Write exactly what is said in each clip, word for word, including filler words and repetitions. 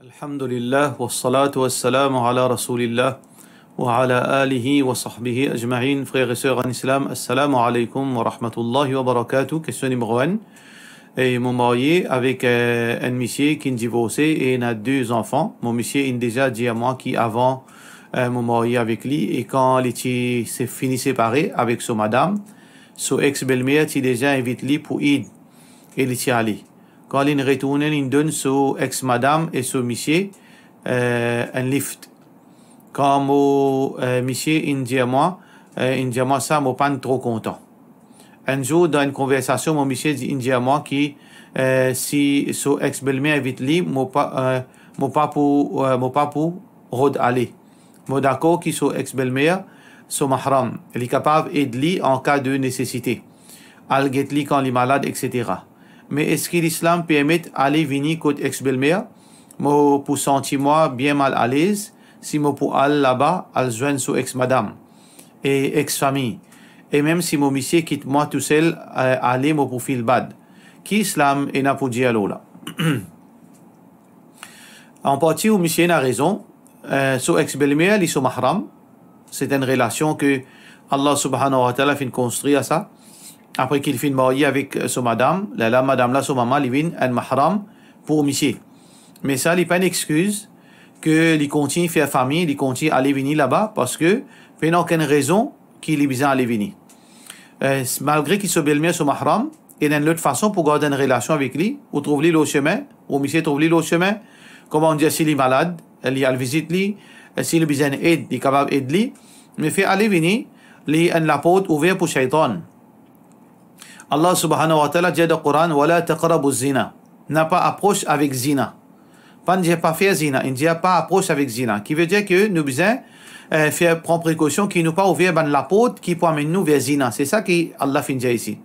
Alhamdulillah, wassalatu wassalamu ala Rasoulillah, wa ala alihi wa sahbihi ajmain. Frer e ser an Islam, assalamu alaikum wa rahmatullahi wa barakatuh. Kestion nimero enn. E mo marye avek, eh, enn misie ki'nn divorse e ena de zanfan. Mo misie inn deza dir mwa ki avan, eh, mo marye avek li, e kan li ti se-, fini separe avek so madam, so ex-belmer ti deza invit li pou Eid, e li ti ale. Kan li'nn retourne, li'nn donn so ex-madam e so misie, eh, enn lift. Kan mo, eh, misie inn dir mwa, eh, inn dir mwa sa, mo pa'nn tro kontan. Enn zour, dan enn konversasion, mo misie di-, inn dir mwa ki, eh, si so ex-belmer invit li, mo pa, eh, mo pa pou, eh, mo pa pou rod ale. Mo dakor ki so ex-belmer so mahram, li kapav ed li an ka de nesesite, al get li kan li malad, et cetera. Me eski Lislam permet ale vini kot ex-belmer? Mo pou santi mwa bien mal alez si mo pou al laba, al zwenn so ex-madam e ex-fami. E mem si mo misie kit mwa tousel, eh, ale, mo pou feel bad. Ki Islam ena pou dir lor la? An parti, ou misie ena rezon. Eh, so ex-belmer, li so mahram. Se enn relasion ke Allah Subhanahu wa Ta'ala finn konstrir a sa. Apre ki li finn marye avek, eh, so madam, lerla madam la, so mama, li vinn enn mahram pou ou misie. Me sa, li pa enn exkiz ke li kontign fer fami, li kontign ale vini laba, parski pena okenn rezon ki li bizin ale vini. Eh, s-, malgre ki so belmer so mahram, ena enn lot fason pou gard enn relasion avek li. Ou trouv li lor sime, ou misie trouv li lor sime, kouma dir, si li malad, li al vizit li, eh, si li bizin ed, li kapav ed li. Me fer ale vini, li enn laport ouver pou shaytan. Allah Subhanahu wa Ta'ala dir dan Koran, "Wala taqrabu zina." Napa apros avek zina. Pa'nn dir pa fer zina, inn dir pa apros avek zina. Ki vedir ke nou bizin, eh, fer, pran prekosion ki nou pa ouver bann laport ki pou amenn nou ver zina. Se sa ki Allah finn dir isi.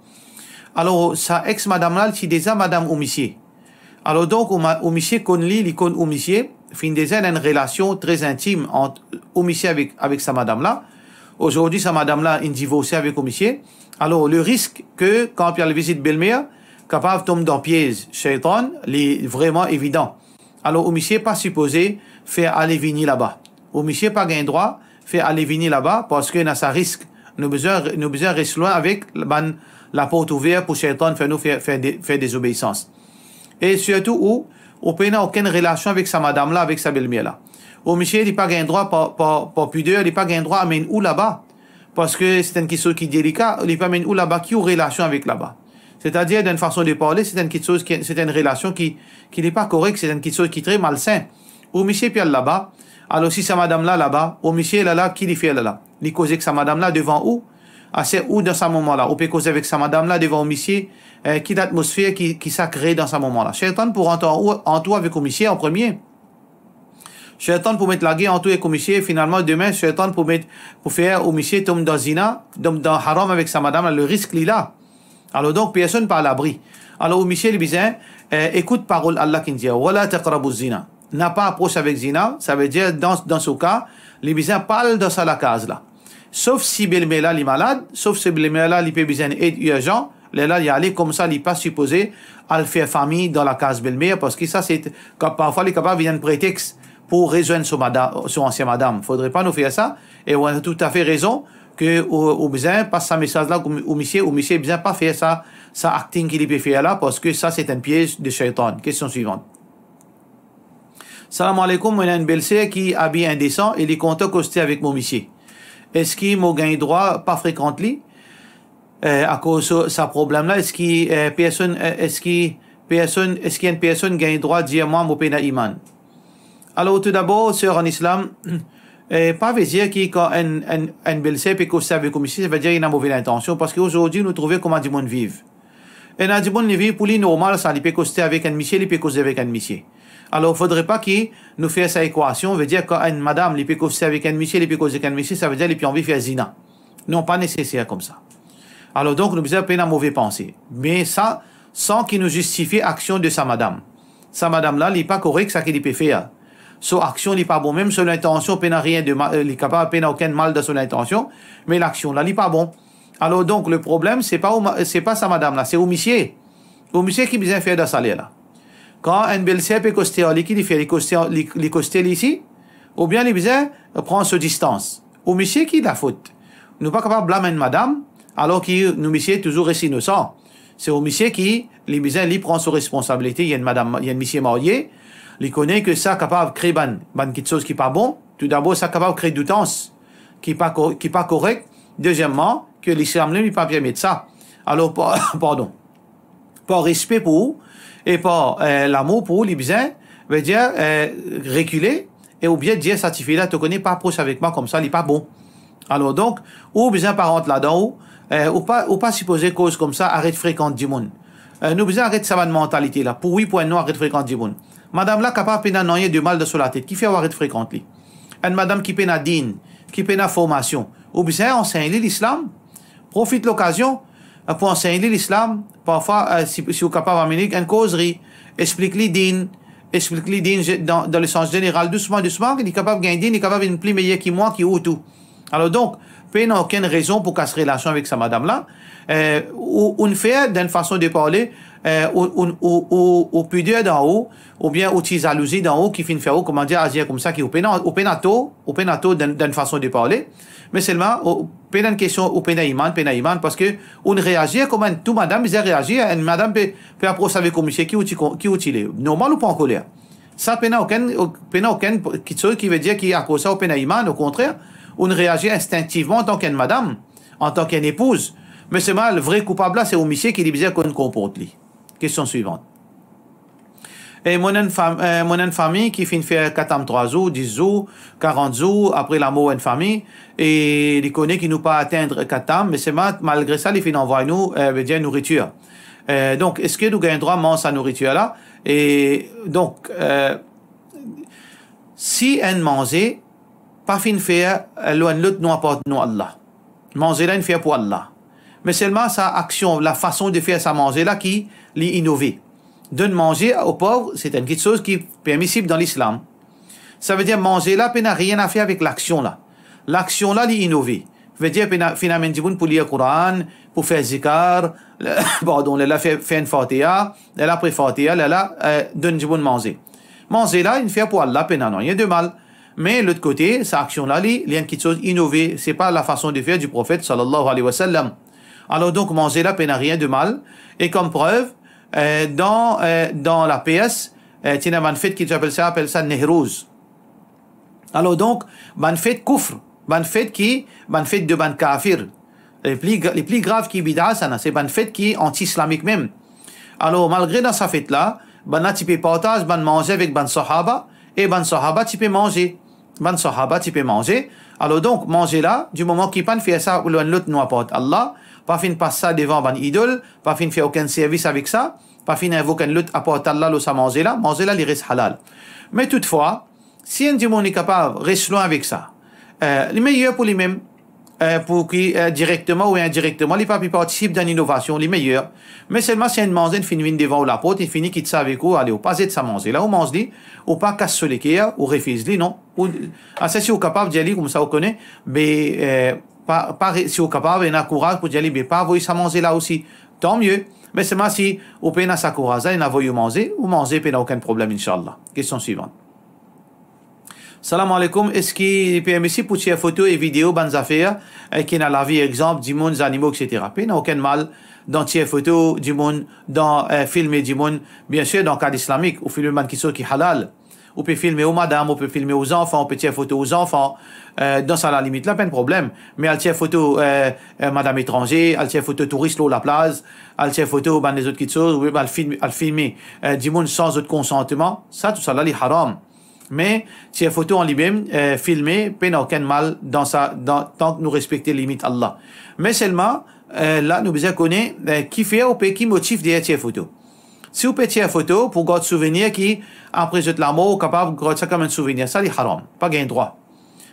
Alor, sa ex-madam la, li ti deza madam ou misie. Alor donk, ou ma-, ou misie konn li, li konn ou misie, finn deza ena enn relasion tre intim ant ou misie avek, avek sa madam la. Azordi, sa madam la inn divorse avek ou misie. Alor, le risk ke kan pou al vizit belmer, kapav tom dan piez shaytan, li vreman evidan. Alor, ou misie pa sipoze fer ale vini laba. Ou misie pa gagn drwa fer ale vini laba, parski ena sa risk. Nou bizin, nou bizin res lwin avek bann laport ouver pou shaytan fer nou fer, fer de-, fer dezobeisans. E sirtou ou, ou pena okenn relasion avek sa madam la, avek sa belmer la. Ou misie, li pa gagn drwa par, par, par pider, li pa gagn drwa amenn ou laba. Parski se enn kiksoz ki delika, li pe amenn ou laba, ki ou relasion avek laba. Setadir, dan enn fason de parle, se enn kiksoz ki, se enn relasion ki, ki li pa korek, se enn kiksoz ki tre malsin. Ou misie pe al laba, alor si sa madam la laba, ou misie la la, ki li fer la la? Li koze ek sa madam la devan ou. Aster ou dan sa moman la, ou pe koze avek sa madam la devan ou misie, eh, ki latmosfer ki, ki sa kree dan sa moman la? Shaytan pou rant an ou, ant ou avek ou misie an premie. Shaytan pou met lager ant ou ek ou misie, finalman, dime, Shaytan pou met, pou fer ou misie tom dan zina, tom dan haram avek sa madam la, le risk li la. Alor donk, personn pa alabri. Alor, ou misie, li bizin, eh, ekout parol Allah ki'nn dir, "Wala taqrabu zina." Napa apros avek zina, savedir, dan, dan so ka, li bizin pa al dan sa lakaz la. Sof si belmer la, li malad, sof si belmer la, li pe bizin ed irzan, lerla li ale, koumsa li pa sipoze al fer fami dan lakaz belmer, parski sa se, ka-, parfwa li kapav vinn enn pretex pou rezwenn so mada-, so ansien madam. Fodre pa nou fer sa, e ou ena toutafe rezon ke ou, ou bizin pas sa mesaz la, ou, ou misie, ou misie bizin pa fer sa, sa acting ki li pe fer la, parski sa se enn piez de shaytan. Kestion swivan. Salam aleykoum, mo ena enn belser ki abiy indesan e li kontan koste avek mo misie. Eski mo gagn drwa pa frekant li? Eh, akoz so, sa problem la, eski, eh, personn, eh, eski personn, eski enn personn gagn drwa dir mwa mo pena iman? Alor, toudabor, ser an Islam, eh, pa vedir ki kan enn, enn, enn belser pe koste avek ou misie, savedir li ena move lintansion, parski azordi nou trouve kouma dimoun viv. Ena dimoun li viv pou li normal sa, li pe koste avek enn misie, li pe koze avek enn misie. Alor, fodre pa ki nou fer sa ekwasion, vedir kan enn madam li pe koste avek enn misie, li pe koze avek enn misie, savedir li pe anvi fer zina. Non, pa neseser koumsa. Alor donk, nou bizin pena move panse. Me sa, san ki nou zistifie aksion de sa madam. Sa madam la, li pa korek sa ki li pe fer. So aksion, li pa bon, mem so lintansion, pena rien de ma-, li kapav pena okenn mal dan so lintansion, me laksion la, li pa bon. Alor donk, le problem, se pa ou ma-, se pa sa madam la, se ou misie. Ou misie ki bizin fer dan sa ler la. Kan enn belser pe koste ar li, ki li fer? Li koste, li, li koste li isi, oubien li bizin pran so distans? Ou misie ki lafot. Nou pa kapav blam enn madam, alor ki nou misie touzour res inosan. Se ou misie ki, li bizin, li pran so responsabilite, li enn madam, li enn misie marye, li kone ke sa kapav kre bann, bann kiksoz ki pa bon. Toudabor, sa kapav kre doutans ki pa ko-, ki pa korek. Dezieman, ke lislam li, li pa permet sa. Alor, pa-, pardon. Par respe pou ou e par, eh, lamour pou ou, li bizin, vedir, eh, rekile e oubien dir sa tifi la, to kone, pa apros avek mwa koumsa, li pa bon. Alor donk, ou bizin pa rant ladan ou, eh, ou pa, ou pa sipoze koz koumsa, aret frekant dimoun. Eh, nou bizin aret sa bann mantalite la. Pou wi, pou enn non, aret frekant dimoun. Madam la kapav pena nanye de mal dan so latet. Kifer ou aret frekant li? Enn madam ki pena din, ki pena formasion, ou bizin ansegn li lislam. Profit lokazion, eh, pou ansegn li lislam. Parfwa, eh, si, si ou kapav amenn li enn kozri, explik li din, explik li din, ze-, dan, dan le sans zeneral, dousman, dousman, li kapav gagn din, li kapav vinn pli meyer ki mwa, ki ou tou. Alor donk, pena okenn rezon pou kas relasion avek sa madam la. Eh, ou, ou fer, dan enn fason de parle, eh, ou, ou, ou, ou, ou pider dan ou, oubien ou ti zalouzi dan ou ki finn fer ou, kouma dir, azir koumsa ki ou pena, ou pena tor, ou pena tor dan, dan enn fason de parle. Me selman, ou, pena enn kestion, ou pena iman, pena iman, parski ou reazir kouma enn tou madam bizin reazir. Enn madam pe, pe apros avek ou misie, ki ou ti kon-, ki ou ti le. Normal ou pran koler. Sa pena okenn, pena okenn kiksoz ki vedir ki akoz sa ou pena iman, okontrer, ou reazir instinktivman antan ki enn madam, antan ki enn epouz. Me selman, vre koupab la, se ou misie ki li bizin konn konport li. Kestion swivant. E mo ena enn fam-, eh, mo ena enn fami ki finn fer katam trwa zour, dis zour, karant zour apre lamor enn fami, e li kone ki nou pa atenn katam, me selman, malgre sa, li finn anvway nou, eh, vedir nouritir. Eh, donk, eski nou gagn drwa manz sa nouritir la? E donk, eh, si enn manze pa finn fer, eh, lor enn lot non apar non Allah, manze la inn fer pou Allah. Me selman sa aksion, lafason de fer sa manze la ki li inove. Donn manze o pov, se enn kiksoz ki permisib dan lislam. Savedir manze la pena nanye a fer avek laksion la. Laksion la, li inove. Vedir, finn a-, finn amenn dimoun pou lir Koran, pou fer zikar, pardon, lerla fer, fer enn Fatiha, lerla apre Fatiha, lerla, eh, donn dimoun manze. Manze la, inn fer pou Allah, pena nanye de mal. Me lot kote, sa aksion la, li, li enn kiksoz inove, se pa lafason de fer di Profet, sallallahu alayhi wa sallam. Alor donk, manze la pena nanye de mal, e kom prev, eh, dan, eh, dan Lapers, eh, ti ena bann fet ki ti apel sa, apel sa Newroz. Alor donk, bann fet koufr, bann fet ki, bann fet de bann kafir. Lepli gra-, lepli grav ki bida, sa ena, se bann fet ki anti-islamik mem. Alor, malgre dan sa fet la, bannla ti pe partaz bann manze avek bann sahaba, e bann sahaba ti pe manze. Bann sahaba ti pe manze. Alor donk, manze la, di moman ki pa'nn fer sa lor enn lot non apar Allah, pa finn pas sa devan bann idol, pa finn fer okenn servis avek sa, pa finn invok enn lot apar Allah lor sa manze la, manze la, li res halal. Me toutfwa, si enn dimoun li kapav res lwin avek sa, eh, li meyer pou limem, eh, pou ki, eh, direkteman ou indirekteman, li pa pe partisip dan linovasion, li meyer. Me selman si enn manze inn finn vinn devan ou laport, inn fini kit sa avek ou, ale, ou pa zet sa manze la, ou manz li, ou pa kas so leker, ou refiz li, non. Ou, ase si ou kapav dir li koumsa, ou kone, be, eh, pa, pa re-, si ou kapav, ena kouraz pou dir li, be, pa avoy sa manze la osi, tan mie. Me selman si ou pena sa kouraz la, ena avoy ou manze, ou manze, pena okenn problem, inshallah. Kestion swivant. Salam aleykoum, eski li permisib pou tir foto e video bann zafer, eh, ki ena lavi, exanp, dimoun, zanimo, et cetera? Pena okenn mal dan tir foto dimoun, dan, eh, filme dimoun, biensir, dan kad islamik, ou filme bann kiksoz ki halal. Ou pe filme ou madam, ou pe filme ou zanfan, ou pe tir foto ou zanfan, eh, dan sa lalimit la, pena problem. Me al tir foto, eh, eh, madam etranze, al tir foto touris lor laplaz, al tir foto bann lezot kiksoz, oubien al filme, al filme, eh, dimoun san zot konsantman, sa, tousala, li haram. Me tir foto an limem, eh, filme, pena okenn mal dan sa, dan, tank nou respekte limit Allah. Me selman, eh, la, nou bizin kone, eh, kifer ou pe, ki motif deryer tir foto. Si ou pe tir foto pou gard souvenir ki, apre zot lamor, ou kapav gard sa kom enn souvenir, sa li haram. Pa gagn drwa.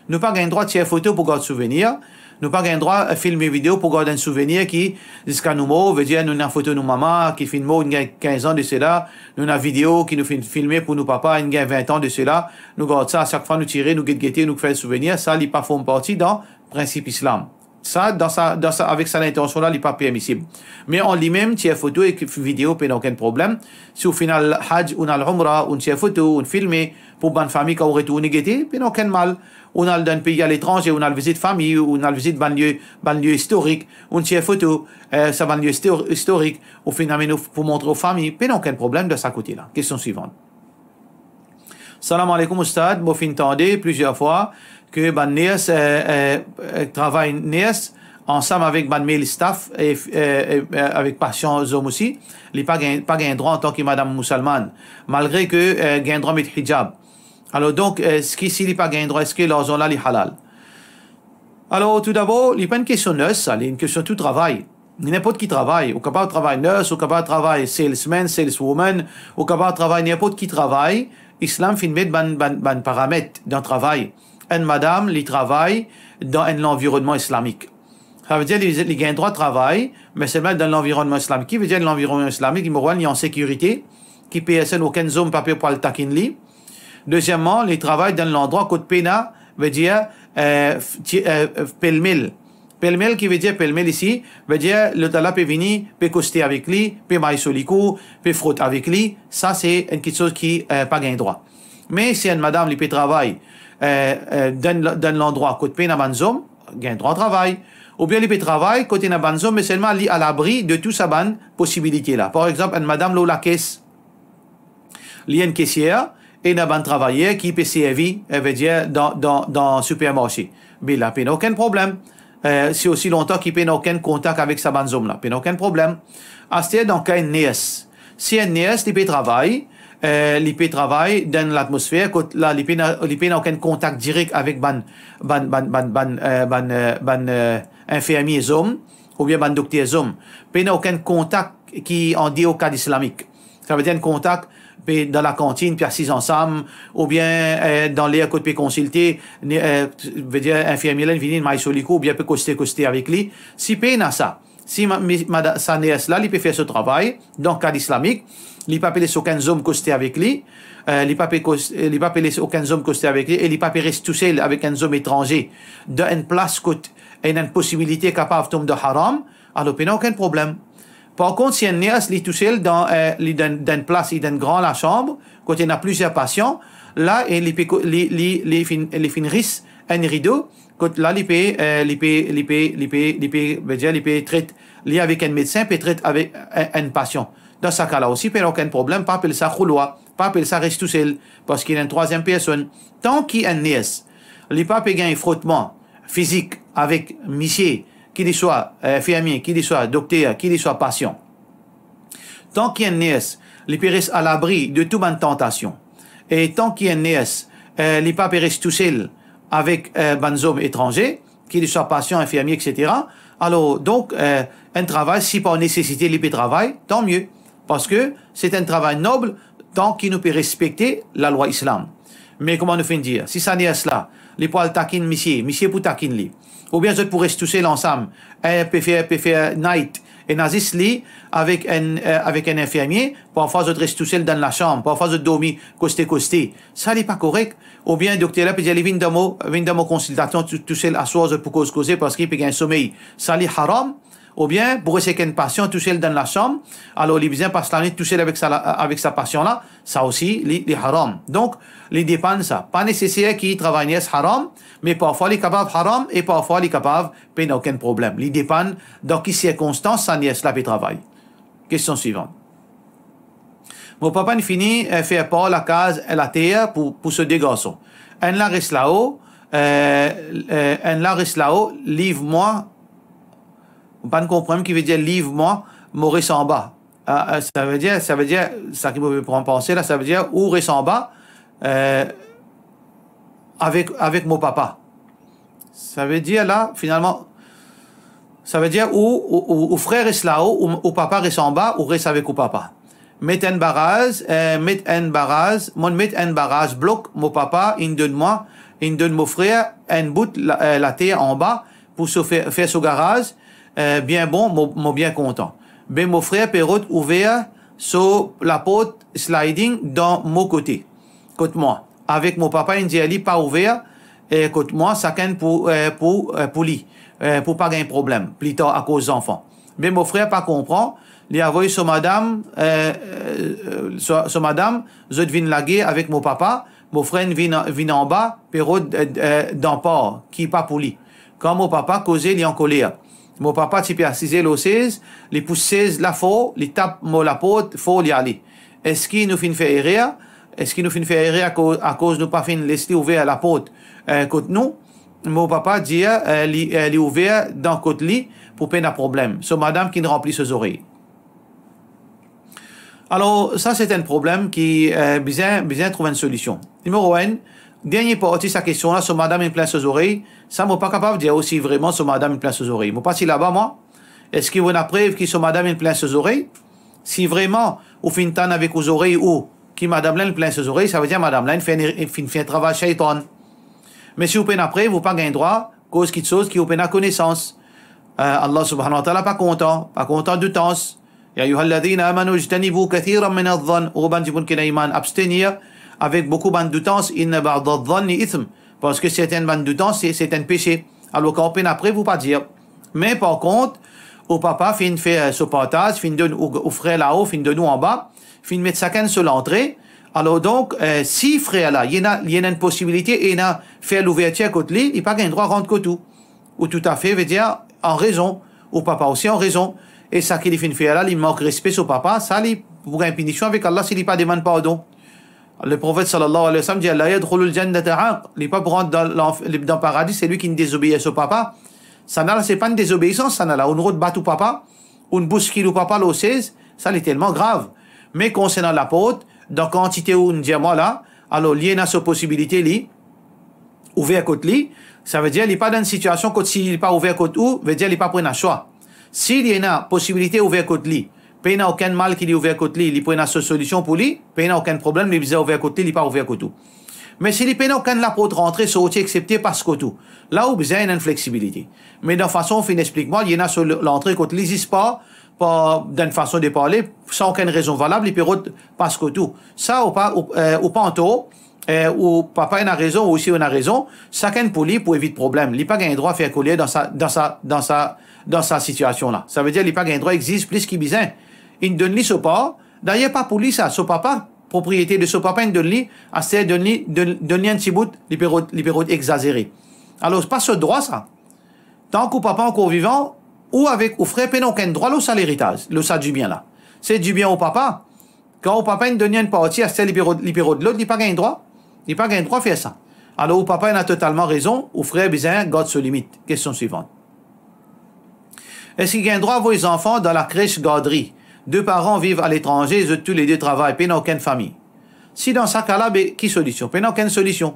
Nou pa gagn drwa tir foto pou gard souvenir. Nou pa gagn drwa, eh, filme video pou gard enn souvenir ki, ziska nou mor, vedir nou ena foto nou mama ki finn mor, inn gagn kinz an de sela, nou ena video ki nou finn filme pou nou papa, inn gagn vin an de sela, nou gard sa, sak fwa nou tire, nou get gete, nou fer souvenir, sa li pa form parti dan prinsip Islam. Sa, dan sa, dan sa, avek sa lintansion la, li pa permisib. Me an limem, tir foto ek video, pena okenn problem. Si ou finn al Haj, ou'nn al Umra, ou'nn tir foto, ou'nn filme, pou bann fami, kan ou retourne gete, pena okenn mal. Ou'nn al dan enn pei aletranze, ou'nn al vizit fami, ou'nn al vizit bann lie, bann lie istorik, ou'nn tir foto, eh, sa bann lie istor-, istorik, ou finn amenn ou pou montre ou fami, pena okenn problem dan sa kote la. Kestion swivan. Salam aleykoum, Oustad. Mo finn tande plizier fwa ke bann ners, eh, eh, eh, travay ners ansam avek bann male staff e, eh, eh, eh, avek pasian zom osi, li pa gagn, pa gagn drwa antan ki madam mousalman, malgre ke, eh, gagn drwa met hijab. Alor donk, eh, eski si li pa gagn drwa, eski larzan la li halal? Alor, toudabor, li pa enn kestion ners, sa, li enn kestion tou travay. Ninport ki travay, ou kapav travay ners, ou kapav travay salesman, saleswoman, ou kapav travay ninport ki travay. Islam finn met bann, bann, bann paramet dan travay. Enn madam, li travay dan enn lanvironnman islamik. Savedir li, li gagn drwa travay, me selman dan lanvironnman islamik. Ki vedir lanvironnman islamik? Li moral, li an sekirite, ki personn, okenn zom pa pe pou al takinn li. Dezieman, li travay dan landrwa kot pena, vedir, eh, f-, ti-, eh, pelmel. Pelmel, ki vedir pelmel isi, vedir lot la pe vini, pe koste avek li, pe may so likou, pe frot avek li. Sa se enn kiksoz ki, eh, pa gagn drwa. Me si enn madam, li pe travay, eh, eh, dan, dan landrwa kot pena bann zom, gagn drwa travay. Oubien li pe travay kot ena bann zom, me selman li alabri de tou sa bann posibilite la. Par exanp, enn madam lor lakes, li enn kesier, ena bann travayer ki pe servi, eh, vedir dan, dan, dan sipermarse. Be la, pena okenn problem. Eh, si osi lontan ki pena okenn kontak avek sa bann zom la, pena okenn problem. Aster, dan ka enn ners, si enn ners, li pe travay, eh, li pe travay dan latmosfer kot la, li pena, li pena okenn kontak direk avek bann, bann, bann, bann, bann, eh, bann, eh, bann, eh, infirmie zom, oubien bann dokter zom. Pena okenn kontak ki an deor kad islamik. Savedir enn kontak, pe dan lakantinn, pe asiz ansam, oubien, eh, dan ler kot pe konsilte, ne, eh, vedir infirmie la vini may so likou, oubien pe koste, koste avek li. Si pena sa, si ma-, mi-, mada-, sa ners la, li pe fer so travay dan kad islamik, li pa pe les okenn zom koste avek li, eh, li pa pe kos-, eh, li pa pe les okenn zom koste avek li, e li pa pe res tousel avek enn zom etranze, dan enn plas kot ena enn posibilite kapav tom dan haram, alor pena okenn problem. Par kont, si enn ners, li tousel dan, eh, li dan, dan enn plas, li dan enn gran lasam, kot ena plizier pasian, la, e li pe ko-, li, li, li finn, li finn ris enn rido, kot la, li pe, eh, li pe, li pe, li pe, li pe, vedir, li pe tret, li avek enn medsin, pe tret avek enn, enn pasian. Dan sa ka la osi, pena okenn problem, pa apel sa koulwar, pa apel sa res tousel, parski ena enn trwaziem personn. Tan ki enn ners, li pa pe gagn frotman fizik avek misie, ki li swa, eh, infirmie, ki li swa dokter, ki li swa pasian. Tan ki enn ners, li pe res alabri de tou bann tantasion. E tan ki enn ners, eh, li pa pe res tousel avek, eh, bann zom etranze, ki li swa pasian, infirmie, et cetera. Alor, donk, eh, enn travay, si par nesesite li pe travay, tanmie. Parski se enn travay nob, tan ki nou pe respekte lalwa Islam. Me kouma nou finn dir, si sa ners la, li pou al takinn misie, misie pou takinn li, oubien zot pou res tousel ansam, eh, pe fer, pe fer night, ena zis li avek enn, eh, avek enn infirmie, parfwa zot res tousel dan lasam, parfwa zot dormi koste koste. Sa li pa korek. Oubien dokter la pe dir li, "Vinn dan mo, vinn dan mo konsiltasion tou, tousel aswar, zot pou koz koze, parski li pe gagn somey." Sa li haram. Oubien pou res ek enn pasian tousel dan lasam, alor li bizin pas lanwit tousel avek sa la, avek sa pasian la, sa osi li, li haram. Donk, li depann sa. Pa neseser ki travay ners haram, me parfwa li kapav haram e parfwa li kapav pena okenn problem. Li depann dan ki sirkonstans sa ners la pe travay. Kestion swivan. Mo papa inn fini, eh, fer par lakaz, eh, later pou, pou so de garson. Enn la res lao, eh, eh, enn la res lao, leave mwa, mo pa'nn konpran ki vedir leave mwa, mo res anba. Ah, eh, savedir, savedir, sa ki mo pe pran panse la, savedir ou res anba, eh, avek, avek mo papa. Savedir la, finalman, savedir ou, ou, ou, ou frer res lao, ou, ou papa res anba, ou res avek ou papa. Met enn baraz, eh, met enn baraz, mo'nn met enn baraz blok, mo papa inn donn mwa, inn donn mo frer enn bout la, eh, later anba pou so fer, fer so garaz, eh, bien bon, mo, mo bien kontan. Be mo frer pe rod ouver so laport sliding dan mo kote, kot mwa. Avek mo papa inn dir li pa ouver, eh, kot mwa, sakenn pou, eh, pou, eh, pou li. eh, pou pa gagn problem pli tar akoz zanfan. Me mo frer pa konpran, li avoy so madam, eh, eh, so, so madam, zot vinn lager avek mo papa, mo frer vinn, vinn anba, pe rod, eh, eh, dan par ki pa pou li. Kan mo papa koze, li ankoler. Mo papa ti pe asize lor sez, li pous sez la for, li tap mo laport for, li ale. Eski nou finn fer erer? Eski nou finn fer erer ako-, akoz nou pa finn les li ouver laport, eh, kot nou? Mo papa dir, eh, li, eh, li ouver dan kot li pou pena problem. So madam kinn ranpli so zorey. Alor, sa se enn problem ki, eh, bizin, bizin trouv enn solision. Nimero enn, dernie parti sa kestion la, so madam inn plin so zorey, sa mo pa kapav dir ou si vreman so madam inn plin so zorey. Mo pa ti laba mwa. Eski ou ena prev ki so madam inn plin so zorey? Si vreman ou finn tann avek ou zorey ou ki madam la inn plin so zorey, savedir madam la inn fer, finn fer travay seytann. Me si ou pena prev, ou pa gagn drwa koz kiksoz ki ou pena konesans. Eh, Allah subhanahu wa ta'ala pa kontan, pa kontan doutans. Ya ayyuhalladhina amanu ijtanibu kathiran minadh-dhann, o bann dimoun ki ena iman, abstenir avek boukou bann doutans, inna ba'dadh-dhanni ithm, parski sertin bann doutans, se, se enn pese. Alor, kan ou pena prev, ou pa dir. Me par kont, ou papa finn fer so partaz, finn donn ou, ou frer lao, finn donn ou anba, finn met sakenn so lantre. Alor donk, eh, si frer la, li ena, li ena enn posibilite, ena fer louvertir kot li, li pa gagn drwa rant kot ou. Ou toutafe, vedir, an rezon, ou papa osi an rezon, e sa ki li finn fer la, li mank respe so papa, sa li pou gagn pinision avek Allah si li pa demann pardon. Le Profet sallallahu alayhi wa sallam dir, "La yadkhulul jannata 'aq", li pa pou rant dan lanf-, dan paradi, selwi ki dezobeir so papa. Sa la, se pa enn dezobeisans, sa la, ou rod bat ou papa, ou bouskil ou papa lor sez, sa li telman grav. Me konsernan laport, dan kantite ou dir mwa la, alor li ena so posibilite li, ouver kot li, savedir li pa dan enn sitiasion kot si li pa ouver kot ou, vedir li pa pou ena swa. Si li ena posibilite ouver kot li, pena okenn mal ki li ouver kot li, li pou ena so solision pou li, pena okenn problem, li bizin ouver kot li, li pa ouver kot ou. Me si li pena okenn laport rantre, sorti, eksepte pas kot ou, la ou bizin ena enn fleksibilite. Me dan fason ou finn explik mwa, li ena so lantre kot li zis par, par, dan enn fason de parle, san okenn rezon valab, li pe rod pas kot ou. Sa, ou pa, ou, eh, ou pa antor, eh, ou papa ena rezon, ou osi ou ena rezon, sakenn pou li pou evit problem. Li pa gagn drwa fer koler dan sa, dan sa, dan sa, dan sa sitiasion la. Savedir li pa gagn drwa exiz plis ki bizin. Inn donn li so par, dayer pa pou li sa, so papa, propriete de so papa inn donn li, aster donn li, donn, donn li enn ti bout, li pe rod, li pe rod exazere. Alor, pa so drwa sa. Tank ou papa ankor vivan, ou avek ou frer pena okenn drwa lor sa leritaz, lor sa dibien la. Se dibien ou papa. Kan ou papa inn donn li enn parti, aster li pe rod, li pe rod lot, li pa gagn drwa. Li pa gagn drwa fer sa. Alor ou papa ena totalman rezon, ou frer bizin gard so limit. Kestion swivan. Eski gagn drwa avoy zanfan dan lakres, gardri? De paran viv aletranze, zot toulede travay, pena okenn fami. Si dan sa ka la, be, ki solision? Pena okenn solision.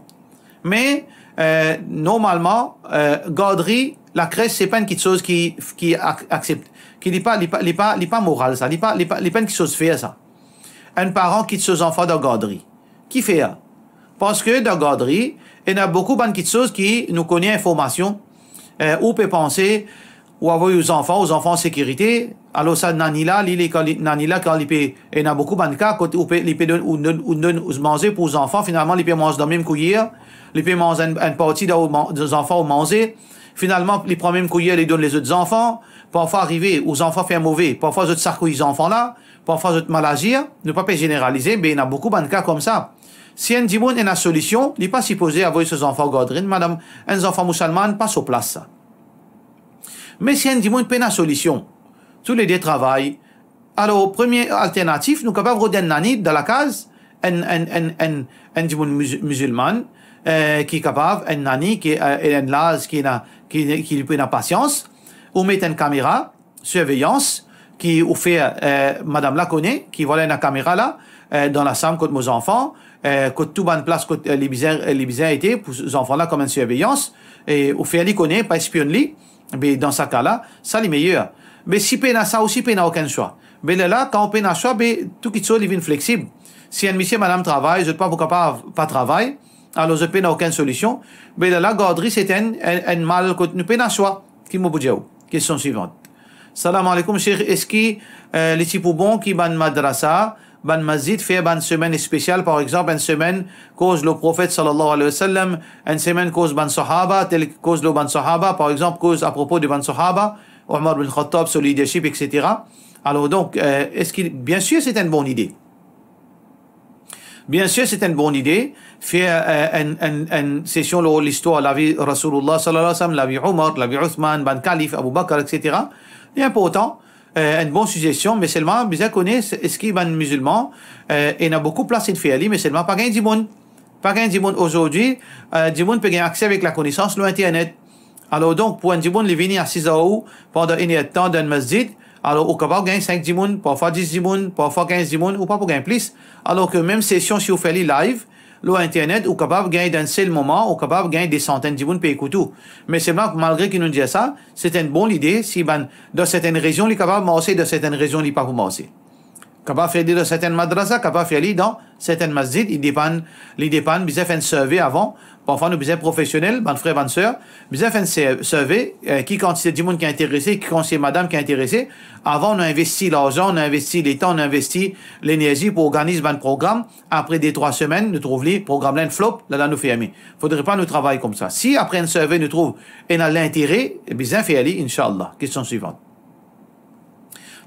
Me, eh, normalman, eh, gardri, lakres, se pa enn kiksoz ki, ki ak-, aksepte, ki li pa, li pa, li pa, li pa moral sa, li pa, li pa, li pa enn kiksoz fer sa. Enn paran kit so zanfan dan gardri. Kifer? Parski dan gardri, ena boukou bann kiksoz ki nou kone, informasion, eh, ou pe panse, ou avoy ou zanfan, ou zanfan an sekirite, alor sa nani la, li, li, kan li, nani la, kan li pe, ena boukou bann ka kot ou pe, li pe donn, ou donn, ou donn ou manze pou ou zanfan, finalman li pe manz dan mem kouyer, li pe manz enn, enn parti dan ou man-, zanfan ou manze, finalman li pran mem kouyer, li donn lezot zanfan, parfwa arive, ou zanfan fer move, parfwa zot sakouy zanfan la, parfwa zot mal azir, nou pa pe zeneralize, me ena boukou bann ka koumsa. Si enn dimoun ena solision, li pa sipoze avoy so zanfan gardri, madam, enn zanfan mousalmann pa so plas sa. Me si enn dimoun pena solision, toulede travay, alor, premie alternatif, nou kapav rod enn nani dan lakaz, enn, enn, enn, enn, enn dimoun miz-, mizilmann, eh, ki kapav, enn nani ki, eh, enn laz ki ena, ki, ki li pou ena pasians, ou met enn kamera, sirveyans ki ou fer, eh, madam la kone, ki vwala ena kamera la, eh, dan lasam kot mo zanfan, eh, kot tou bann plas kot, eh, li bizin, eh, li bizin ete pou zanfan la kouma enn sirveyans, e ou fer li kone, pa espionn li, be dan sa ka la, sa li meyer. Be si pena sa osi, pena okenn swa. Be lerla, kan ou pena swa, be tou kiksoz li vinn fleksib. Si enn misie, madam travay, zot pa pou kapav pa travay, alor zot pena okenn solision, be lerla gardri se enn, enn, enn mal kot nou pena swa, ki mo pou dir ou. Kestion swivan. Salam aleykoum, Sheikh, eski, eh, li ti pou bon ki bann madrasa bann masjid fer bann semenn spesial, par exanp, enn semenn koz lor Profet sallallahu alayhi wa sallam, enn semenn koz bann sahaba, tel koz lor bann sahaba, par exanp, koz apropo de bann sahaba, Omar bin Khattab, so leadership, et cetera. Alor donk, eh, eski, bien sir, se enn bon lide. Bien sir, se enn bon lide, fer, eh, enn, enn, enn sesion lor listwar lavi Rasoulillah sallallahu alayhi wa sallam, lavi Omar, lavi Ousman, bann kalif, Abou Bakr, et cetera. Li inportan, eh, enn bon sizesion, me selman bizin kone se, eski bann mizilman, eh, ena boukou plas inn fer li, me selman pa gagn dimoun. Pa gagn dimoun azordi, eh, dimoun pe gagn akse avek lakonesans lor internet. Alor donk, pou enn dimoun, li vini asiz ar ou pandan enn er tan dan enn masjid, alor ou kapav gagn sink dimoun, parfwa dis dimoun, parfwa kinz dimoun, ou pa pou gagn plis. Alor ke mem sesion, si ou fer li live lor internet, ou kapav gagn dan enn sel moman, ou kapav gagn de santenn dimoun pe ekout ou. Me selman, malgre ki nou dir sa, se enn bon lide, si bann, dan sertenn rezion li kapav marse, dan sertenn rezion li pa pou marse. Kapav fer li dan sertenn madrasa, kapav fer li dan sertenn masjid, li depann, li depann, bizin fer enn survey avan. Parfwa nou bizin profesionel, bann frer, bann ser, bizin fer enn ser-, survey, eh, ki kantite dimoun ki interese, ki kantite madam ki interese. Avan nou investi larzan, nou investi letan, nou investi lenerzi pou organiz bann program. Apre de trwa semenn, nou trouv li, program la inn flop, lala nou ferme. Fodre pa nou travay koumsa. Si apre enn survey nou trouv ena lintere, bizin fer li, inshallah. Kestion swivan.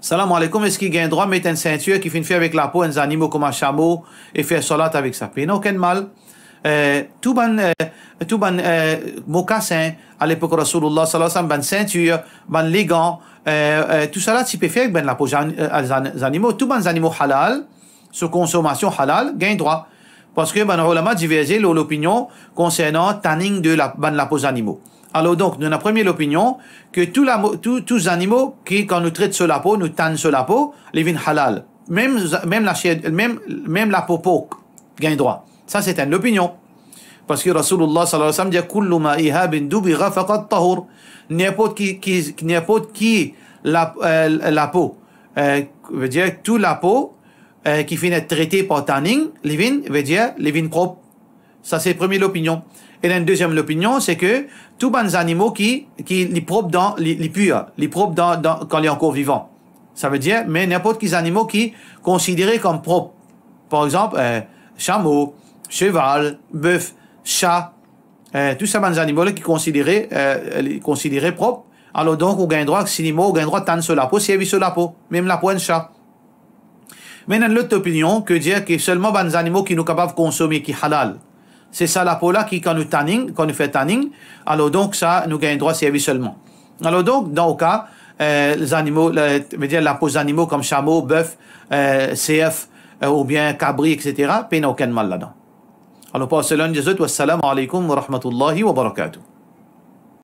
Salam aleykoum, eski gagn drwa met enn sintir ki finn fer avek lapo enn zanimo kouma samo e fer salat avek sa? Pena okenn mal. Eh, tou bann, eh, tou bann, eh, mokasin, a lepok Rasoulillah sallallahu alayhi wa sallam, bann sintir, bann legan, eh, eh, tousala ti pe fer avek bann lapo zan-, eh, zan-, zanimo. Tou bann zanimo halal, so konsomasion halal, gagn drwa. Parski bann oulama diverze lor lopinion konsernan tanning de la, bann lapo zanimo. Alor donk, nou ena premie lopinion ke tou lamo-, tou, tou zanimo ki, kan nou tret so lapo, nou tann so lapo, li vinn halal. Mem za-, mem laser, mem, mem lapo pork gagn drwa. Sa se enn lopinion. Parski Rasoulillah sallallahu alayhi wa sallam dir, "Kullu ma ihabin dubigha faqad tahur." Ninport ki, ki, ninport ki la, eh, lapo, eh, vedir tou lapo, eh, ki finn et trete par tanning, li vinn, vedir, li vinn prop. Sa se premie lopinion. E enn deziem lopinion, se ke tou bann zanimo ki, ki li prop dan, li, li pir, li prop dan, dan, kan li ankor vivan. Savedir, me ninport ki zanimo ki konsidere kom prop. Par exanp, eh, samo, seval, bef, sa, eh, tou sa bann zanimo la ki konsidere, eh, li konsidere prop. Alor donk, ou gagn drwa, si li mor, ou gagn drwa tann so lapo, servi so lapo, mem lapo enn sa. Me ena enn lot opinion ki dir ki selman bann zanimo ki nou kapav konsome ki halal. Se sa lapo la ki kan nou tanning, kan nou fer tanning, alor donk sa nou gagn drwa servi selman. Alor donk, dan ou ka, eh, zanimo, le, vedir lapo zanimo kom samo, bef, eh, serf, eh, oubien kabri, et cetera, pena okenn mal ladan. Alor, par selon zot, wassalamu alaikum wa rahmatullahi wa barakatuh.